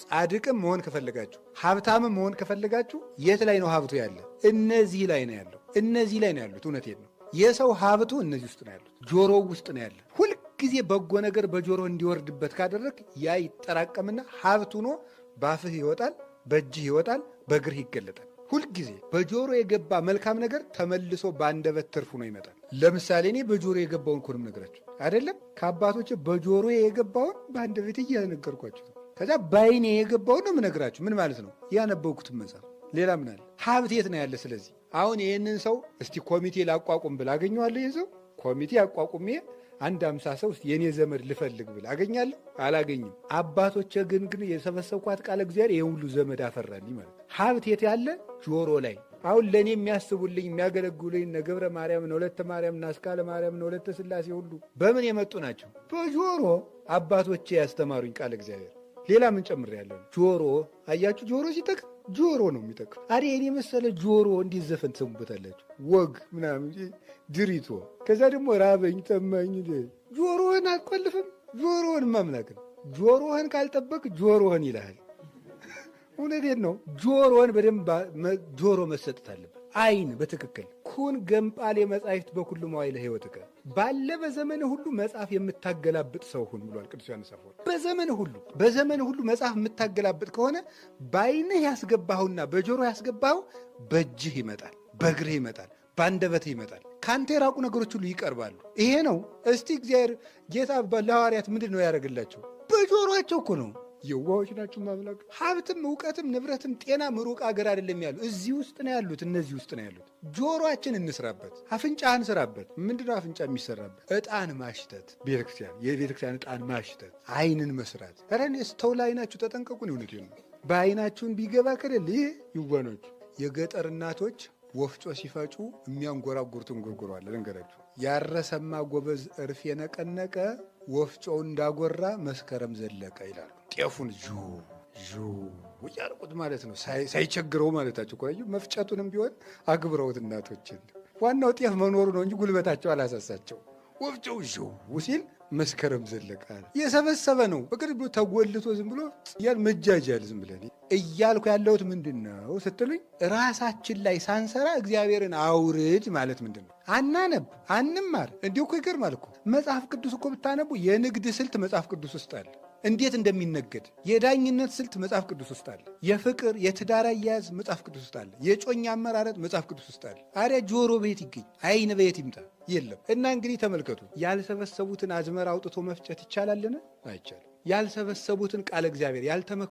ጻድቅም መሆን ከፈለጋችሁ፣ ሀብታምም መሆን ከፈለጋችሁ የት ላይ ነው ሀብቱ ያለ? እነዚህ ላይ ነው ያለው። እነዚህ ላይ ነው ያሉት። እውነቴን ነው። የሰው ሀብቱ እነዚህ ውስጥ ነው ያሉት። ጆሮው ውስጥ ነው ያለ። ሁልጊዜ በጎ ነገር በጆሮ እንዲወርድበት ካደረግ ያ ይጠራቀምና ሀብት ሆኖ ባፍህ ይወጣል፣ በእጅህ ይወጣል፣ በእግርህ ይገለጣል። ሁልጊዜ በጆሮ የገባ መልካም ነገር ተመልሶ በአንደበት ትርፍ ሆኖ ይመጣል። ለምሳሌ እኔ በጆሮ የገባውን እኮ ነው የምነግራችሁ አይደለም። ከአባቶች በጆሮ የገባውን በአንደበቴ እያነገርኳችሁ ነው። ከዛ በዓይኔ የገባውን ነው የምነግራችሁ። ምን ማለት ነው? ያነበብኩትን መጽሐፍ። ሌላ ምን አለ? ሀብት የት ነው ያለ? ስለዚህ አሁን ይህንን ሰው እስቲ ኮሚቴ ላቋቁም ብል አገኘዋለሁ? ይህን ሰው ኮሚቴ አቋቁሜ አንድ 50 ሰው የእኔ ዘመድ ልፈልግ ብል አገኛለሁ? አላገኝም። አባቶቼ ግን የሰበሰብኳት ቃለ እግዚአብሔር ይህ ሁሉ ዘመድ አፈራልኝ ማለት ነው። ሀብት የት ያለ? ጆሮ ላይ። አሁን ለእኔ የሚያስቡልኝ የሚያገለግሉኝ እነ ገብረ ማርያም፣ እነ ወለተ ማርያም፣ እነ አስካለ ማርያም፣ እነ ወለተ ሥላሴ ሁሉ በምን የመጡ ናቸው? በጆሮ አባቶቼ ያስተማሩኝ ቃለ እግዚአብሔር። ሌላ ምን ጨምሬያለሁ? ጆሮ። አያችሁ፣ ጆሮ ሲጠቅም ጆሮ ነው የሚጠቅም። አሬ እኔ መሰለ ጆሮ እንዴት ዘፈን ትሰሙበታላችሁ? ወግ ምናምን ድሪቶ። ከዛ ደግሞ ራበኝ ጠማኝ። ጆሮህን አትቆልፍም። ጆሮህን ማምላክ ነው። ጆሮህን ካልጠበቅ ጆሮህን ይልሃል። እውነቴን ነው። ጆሮህን በደንብ ጆሮ መሰጠት አለበት። ዓይን በትክክል ኩን ገምጳሌ መጻሕፍት በኩሉ መዋዕለ ሕይወትከ፣ ባለ በዘመን ሁሉ መጽሐፍ የምታገላብጥ ሰው ሁን ብሏል ቅዱስ ዮሐንስ አፈወርቅ። በዘመን ሁሉ መጽሐፍ የምታገላብጥ ከሆነ በዓይንህ ያስገባኸውና በጆሮ ያስገባኸው በእጅህ ይመጣል፣ በእግርህ ይመጣል፣ በአንደበትህ ይመጣል። ከአንተ የራቁ ነገሮች ሁሉ ይቀርባሉ። ይሄ ነው። እስቲ እግዚአብሔር ጌታ ለሐዋርያት ምንድን ነው ያደረግላቸው? በጆሮአቸው እኮ ነው። የዋሆች ናቸው ማምላክ። ሀብትም እውቀትም ንብረትም ጤናም ሩቅ አገር አይደለም ያሉ፣ እዚህ ውስጥ ነው ያሉት። እነዚህ ውስጥ ነው ያሉት። ጆሮአችን እንስራበት፣ አፍንጫህን ስራበት። ምንድነው አፍንጫ የሚሰራበት? ዕጣን ማሽተት፣ ቤተክርስቲያን የቤተክርስቲያን ዕጣን ማሽተት፣ ዓይንን መስራት። ኧረ እኔ ስተውል ዓይናችሁ ተጠንቀቁን። እውነቴን ነው። በዓይናችሁን ቢገባ ከደል ይሄ ይዋናችሁ። የገጠር እናቶች ወፍጮ ሲፈጩ የሚያንጎራጉሩት እንጉርጉሮ አለ። ልንገራችሁ። ያረሰማ ጎበዝ እርፍ የነቀነቀ ወፍጮው እንዳጎራ መስከረም ዘለቀ ይላሉ። ጤፉን ዡ ዡ እያደረጉት ማለት ነው። ሳይቸግረው ማለታቸው ቆዩ። መፍጨቱንም ቢሆን አክብረውት እናቶችን። ዋናው ጤፍ መኖሩ ነው እንጂ ጉልበታቸው አላሳሳቸው። ወፍጮው ዡ ሲል መስከረም ዘለቀ አለ። የሰበሰበ ነው። በቅድ ብሎ ተጎልቶ ዝም ብሎ እያል መጃጃል ዝም ብለን እያልኩ ያለሁት ምንድን ነው ስትሉኝ፣ ራሳችን ላይ ሳንሰራ እግዚአብሔርን አውርድ ማለት ምንድን ነው? አናነብ፣ አንማር። እንዲሁ እኮ ይገርማል እኮ። መጽሐፍ ቅዱስ እኮ ብታነቡ የንግድ ስልት መጽሐፍ ቅዱስ ውስጥ አለ። እንዴት እንደሚነገድ፣ የዳኝነት ስልት መጽሐፍ ቅዱስ ውስጥ አለ። የፍቅር የትዳር አያያዝ መጽሐፍ ቅዱስ ውስጥ አለ። የጮኛ አመራረጥ መጽሐፍ ቅዱስ ውስጥ አለ። አሪያ ጆሮ በየት ይገኝ? ዓይን በየት ይምጣ? የለም። እና እንግዲህ ተመልከቱ፣ ያልሰበሰቡትን አዝመራ አውጥቶ መፍጨት ይቻላልን? አይቻልም። ያልሰበሰቡትን ቃለ እግዚአብሔር ያልተመ